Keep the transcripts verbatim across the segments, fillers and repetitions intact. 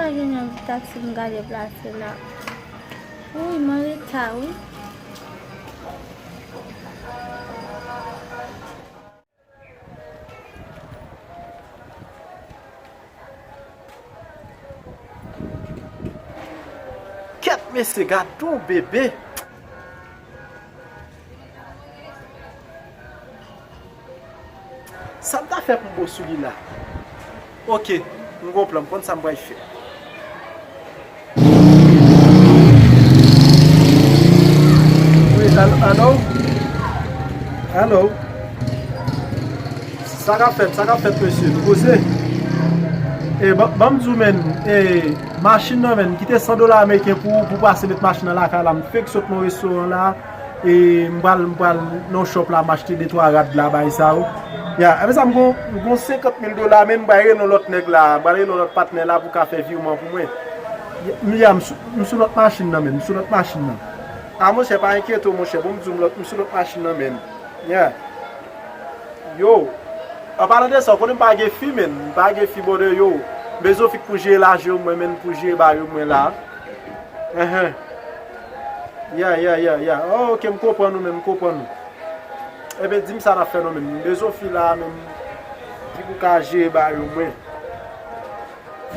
Pa jwenn yon taksi m gade plase la. Wi, m an reta, wi. Kèt mesye, gad on bebe. Sa m ta fè pou m bo sou li la? Oke, m gon plan, m konn sa m pral fè. Wi, alo? Alo? Alo? Sa k ap fèt, sa k ap fèt, mesye? Nou poze? E, ban, ban m di w, menn, e, machin nan, menn, kite san dola ameriken pou, pou pase met machin nan lakay la. M fenk sot nan restoran la, e, m pral, m pral nan shop la, m achte de twa rad la, bay sa yo. Ya, apre sa, m gon, m gon senkant mil dola, menn, m pral rele yon lòt nèg la, m pral rele yon lòt patnè la pou ka fè viwman pou mwen. Ya, m, ya, m sou, m sou lòt machin nan, menn, m sou lòt machin nan. A, monchè, pa enkyete w, monchè, bon, m di w, m lòt, m sou lòt machin nan, menn. Ya. Yo, an palan de sa, w konnen m pa gen fi, menn. M pa gen fi, brother, yo. M bezwen fi k pou jere lajan mwen, menn, pou jere bagay mwen la. Enhen. Ya, ya, ya, ya. Oh, oke, m konprann ou, menn, m konprann ou. Ebyen, di m sa n ap fè non, menn. M bezwen fi la, menn, ki pou ka jere bagay mwen.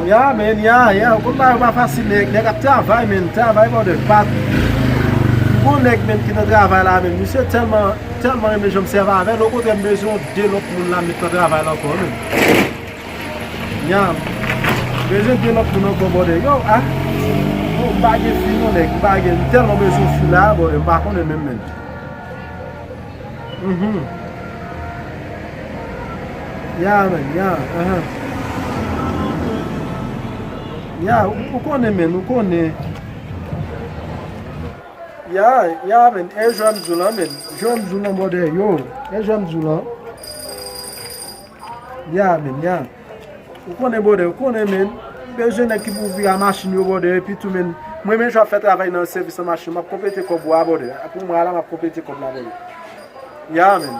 Ya, menn, ya, ya. Ou konn bagay yo pa fasil, nèg. Nèg ap travay, menn. Travay, brother. Pa, m gon nèg, menn, ki nan travay la, menn. Misye tèlman, tèlman renmen jan m sèvi avè l. Okontrè, m bezwen de lòt moun la met nan travay la ankò, menn. Ya. M bezwen de lòt moun ankò, brother. Yo, a. Bon, m pa gen fi, non, nèg. M pa gen. M tèlman bezwen fi la, brother. M pa konnen menm, menn. Mhm. Ya, menn, ya, ahan. Ya, ou, ou konnen, menn, ou konnen. Ya, ya, menn, e jan m di w lan, menn. Jan m di w lan, brother, yo. E jan m di w lan. Ya, menn, ya. Ou konnen, brother, ou konnen, menn. M bezwen nèg ki pou vire machin yo, brother, epi tou, menn. Mwen menm, jan w ap fè travay nan sèvis nan machin, m ap konplete kòb ou a, brother. Pou mwa la, m ap konplete kòb la, brother. Ya, menn.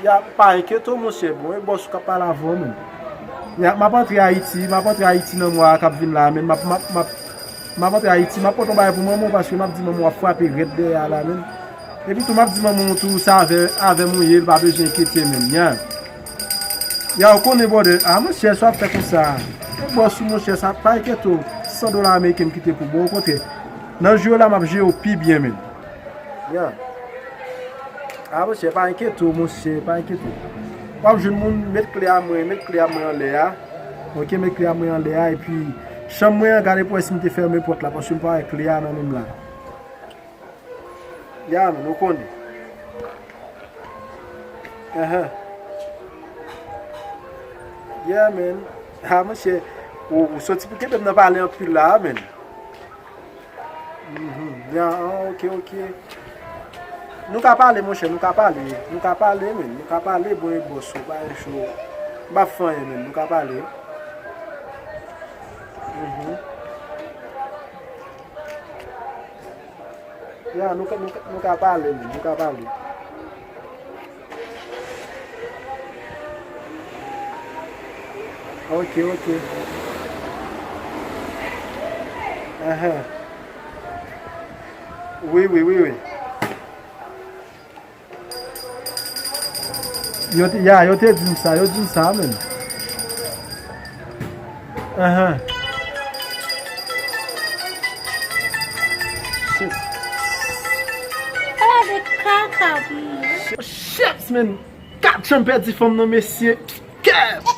Ya, pa enkyete w, monchè. Bon, e bòs ou k ap pale avè w, menn. Ya, m ap antre Ayiti, m ap antre Ayiti nan mwa k ap vin la, menn. M ap, m ap, m ap, m ap antre Ayiti, m ap pote yon bagay pou manman w, paske m ap di manman w ap frape rèd dèyè a la, menn. Epi tou, m ap di manman w tou, se avè, avè m ou ye, l pa bezwen enkyete, menn. Ya. Ya, ou konnen, brother. A, monchè, sa w ap fè konsa. E bòs ou, monchè, sa pa enkyete w. San dola ameriken m kite pou bon, okontrè. Nan jou yo la, m ap jere w pi byen, menn. Ya. A, monchè, pa enkyete w, monchè, pa enkyete w. W ap jwenn moun, met kle a mwen, met kle a mwen anlè a. Oke, met kle a mwen anlè a, epi chanm mwen an, gade pou wè si m te fèmen pòt la, paske m pa wè kle a nan men m la. Ya, menn, ou konnen. Ahan. Yeah, menn. A, monchè, ou, ou soti pou kenbe m nan pale anpil la, menn. Mhm. Ya, ah, oke, oke. Nou ka pale, monchè, nou ka pale. Nou ka pale, menn. Nou ka pale, bon, e bòs ou, pa e cho. M pa fè anyen, menn. Nou ka pale. Mhm. Ya, nou ka, nou ka, nou ka pale, menn, nou ka pale. Ok, ok. Ahan. Wi, wi, wi, wi. Yo te, ya, yo te di m sa, yo di m sa, menn. Ahan. Shit. Ala de kaka, wi. Shit, man. Kat chanm pèdi fanm nan, mesye. Kè.